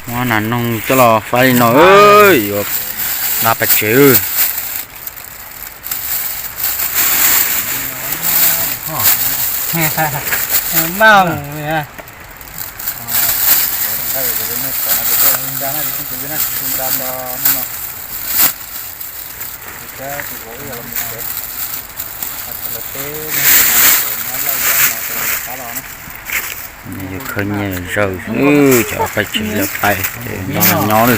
Muab nas noog coj los faib li no, yuav nqa pais tsev. Yus khawb nyiaj zaws xwb, cov pais tsev lawv pais ces nyob nyob lawm.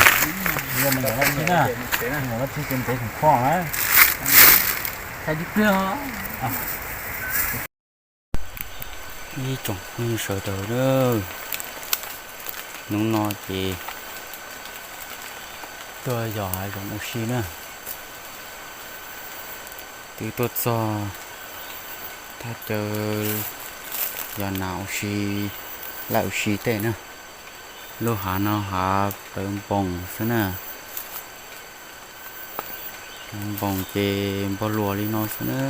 Ib tsoom phooj ywg sawv daws, hnub no ces tuaj yos hav zoov ua si na. Twb tuaj txog thaj chaw yos nas ua si, laj ua si tej na. Lub hav no hav plawv npoos xwb na. Npoos ces npog luas li no xwb na.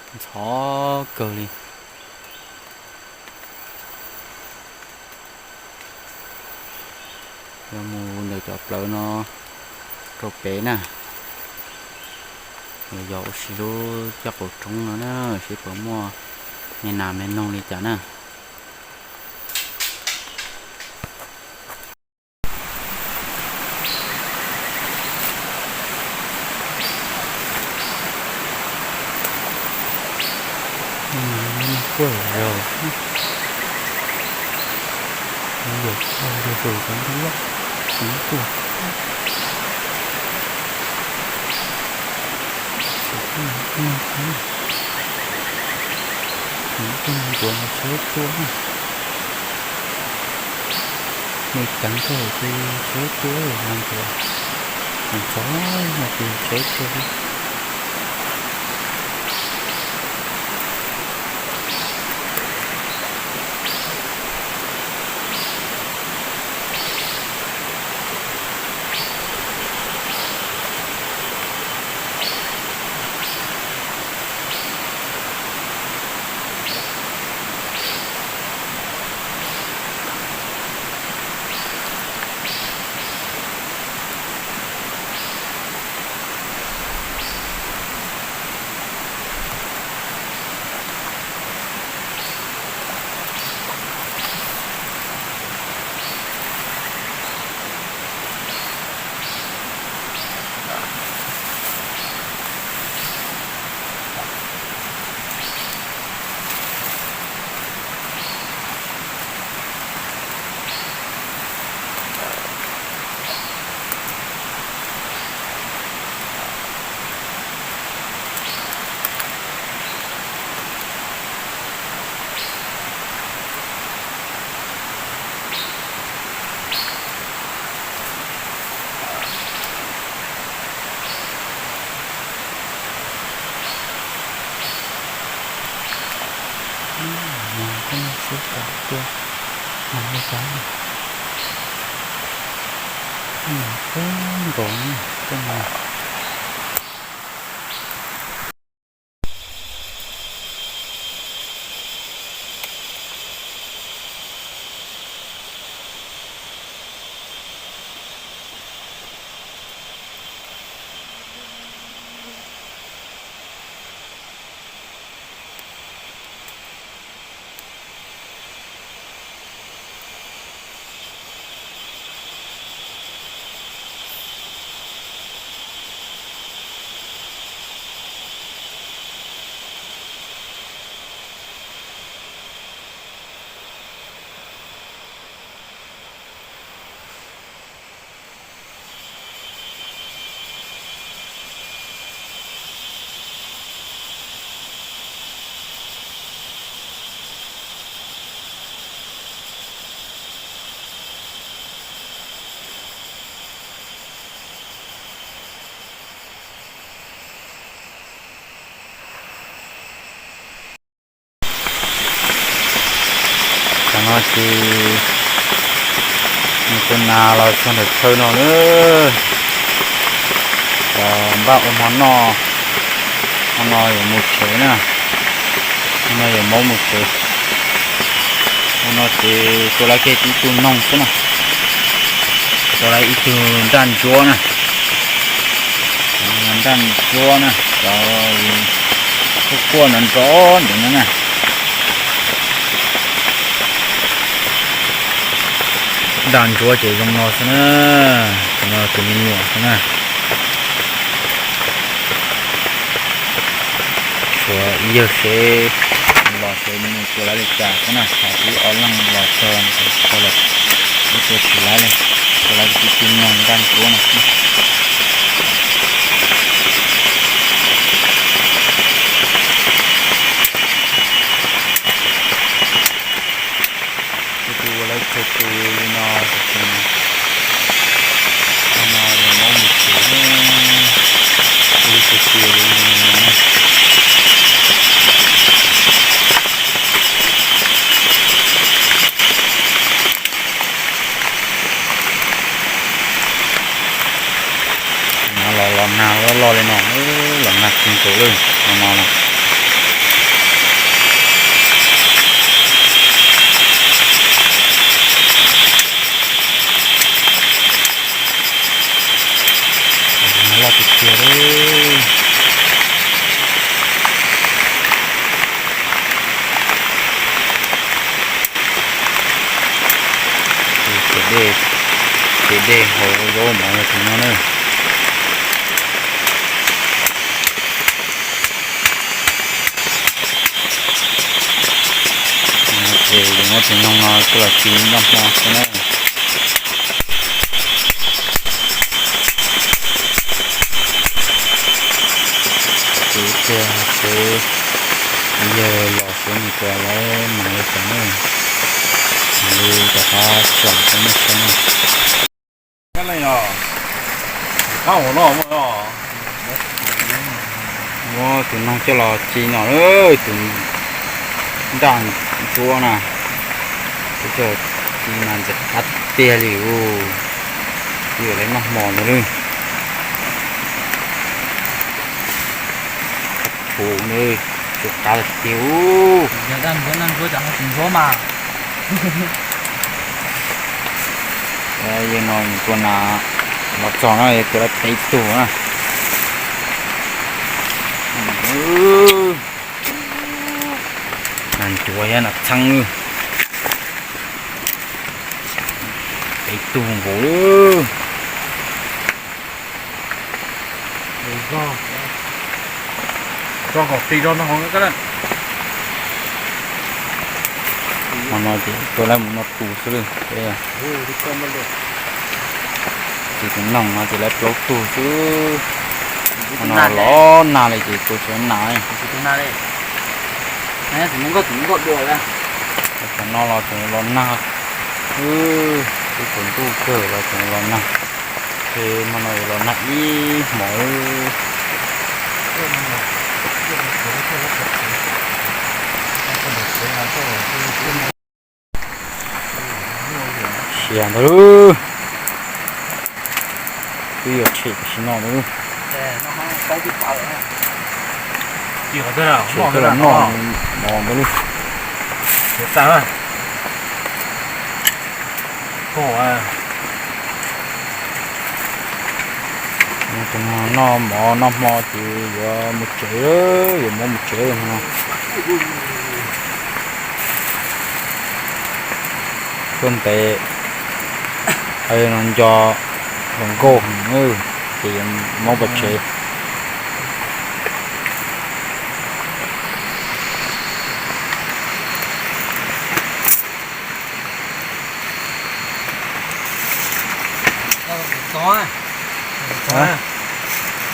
Ntxhov kawg li. Yuav mus ntawm cov plawv no rau pem na. Yuav yos ua si lub caj qaum roob no na, seb puas muaj me nas me noog li cas na. Quaj zaus, zaus cov ntoo loj, txiv tuag, txiv tuag, txiv tuag ntuav nws tsheb tuag na. Me ceev kawg ces tsheb tuag, mas ntuav, mas ntxhov no ces tsheb tuag li. Mas koj muaj siab pom tuaj mas li cas, koj mas kub nkaus koj mas. Tam no ces mus tua nas los txog ntawm chaw no lawm. Npaj ua hmo noj, hmo no yuav mus tsev na, hmo no yuav maub mus tsev. No ces tua lawv kiag ib tug noog xwb na. Tua lawv ib tug nraj ntsuab na. Nraj ntsuab na, cov quaj quaj nrov nrov ntawd no na. Nraj ntsuab ces zoo no xwb na. Tus no tus me nyuam xwb na. Tshuav ib yawg seb los seb nws tua lawv li cas xwb na, hais tib ob leeg los txog tau lawm, ib tua tsis laib li, tua lawv tus tus noog nraj ntsuab no xwb. Tus tus ua lawv khaws tus li no, tus tus no yog mob mus tsev, tus tus tus li no. No los los nag loj loj li no, los nag kawg nkaus lawm no no. Loj tiag tiag li. Ces dej, ces dej hauv zaub mov yog tus no na. Ces yuav muab tus noog no coj los ci noj hmo xwb na. Ces tiag seb yawg los seb nws tua lawv mas li cas na. Mam li rov qab tsom rau nej saib na. Muab tus noog coj los ci no, tus nraj ntsuab na, coj ci mas ntxim qab tiag li. Yuav lawv noj hmo ntag lawm. Qab phuv ntag, tsw qab tiag tiag. Yog daj ntsuab, daj ntsuab cas ho tsis ntsuab mas. Yog no mus tua nas los txog no yog tua lawv peb tug na. Nas ncuav thiab nas txheeb, peb tug nkaus lawm. Hmo no ces tua lawv mus no tus xwb lawm. Ces tus noog no ces lawv plaub tug xwb. Hmo no los nag li ces tua tsis nag. Cov no los tseem los nag, twb tsaus ntuj kawg los tseem los nag. Ces hmo no los nag ib hmos. Sia ntawd, twb yuav tshem tam sim no ntawd. Tshem coj los noj mov ntawd. Noj mov noj hmo ces yuav mus tsev, yuav muab mus tsev no. Tuaj ntev, no nco hluas nkauj heev, ces yuav muab pov tseg.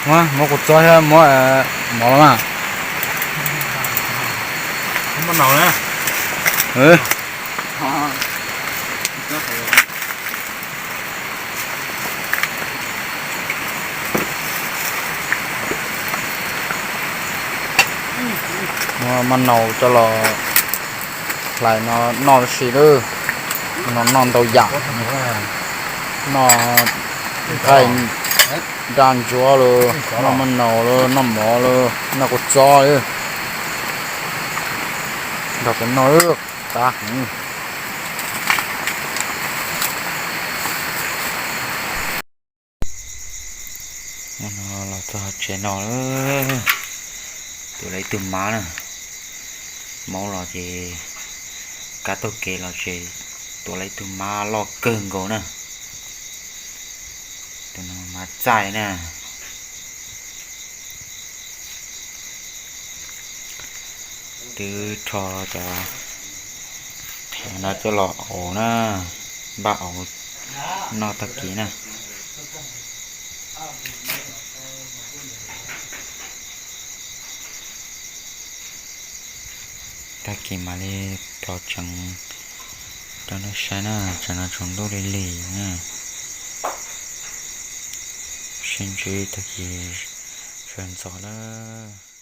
Muab kuv txob thiab muab mov los mas. Muab maj naus coj los hlais no noj tab sis lawm. No noj ntau yam, noj nqaij, nraj ntsuab lawm, noj maj naus lawm, noj mov lawm, noj kua txob lawm. Nrog peb noj, qab heev. Tsev no, tua lawv ib tug mab na. Maub los ces kab taug kev los ces tua lawv ib tug mab loj kawg nkaus na. Tus no mab txaij na. Twb rho cov thev no coj los auv na, npaj auv noj tag kis na. Tag kis mam li plhov tseev rau nej saib na, tsam no tsaus ntuj li lig na. Sib ntsib tag kis sawv ntxov lawm.